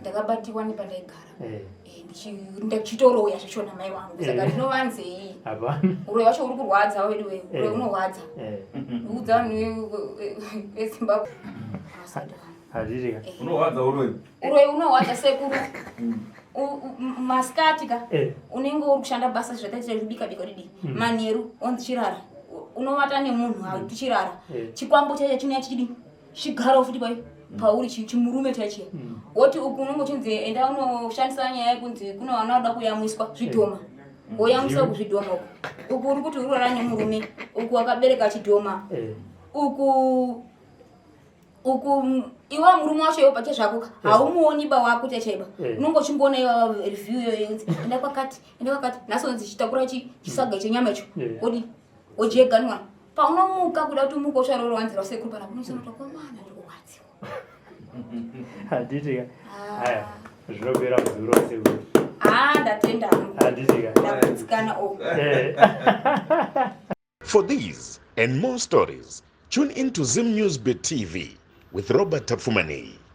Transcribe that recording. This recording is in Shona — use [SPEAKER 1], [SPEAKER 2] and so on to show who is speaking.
[SPEAKER 1] Ndakabatiwa nepandaigara. Eh, ndichitoroya zvacho namai vangu, saka ndinovanzei?
[SPEAKER 2] Hapana.
[SPEAKER 1] Uroyi wacho uri kurwadza wedu we, uroyi unorwadza. Ndikuudza vanhu veZimbabwe.
[SPEAKER 2] Handiti ka?
[SPEAKER 3] Unorwadza uroyi.
[SPEAKER 1] Uroyi unorwadza, sekuru. Masikati ka, unenge uri kushanda basa, zvataita kubika bika, didi. Manheru onzi chirara. Unovata nemunhu, tichirara. Chikwambo chacho chinouya chichidi chigarawo futi pai pauri, chimurume chaichiya. Woti uku unenge uchinzi enda unoshandisa nyaya yekunzi kune vana vanoda kuyamwiswa zvidhoma, woyamwisa uku zvidhoma uku. Uku uri kuti uri kurara nemurume, uku wakabereka chidhoma. Uku uku iwe murume wacho iwe pache zvako ka, haumuoni ba wako chaichaiba. Unonge uchingoona iwa review iyoyo yonzi enda kwakati, enda kwakati, nhasi onzi chitakura chisaga chenyama icho. Wodi wojeganwa paunomuka kuda kuti umuke ucharoro wanzira sekuru pana kunosonotokomana ndikurwadziwa.
[SPEAKER 2] Handiti ka? Aya, zvinopera muzuro, sekuru.
[SPEAKER 1] Ah, ndatenda hangu.
[SPEAKER 2] Handiti ka?
[SPEAKER 1] Ndagutsikana o.
[SPEAKER 4] For these and more stories, tune in to Zim News Bit TV with Robert Tafumani.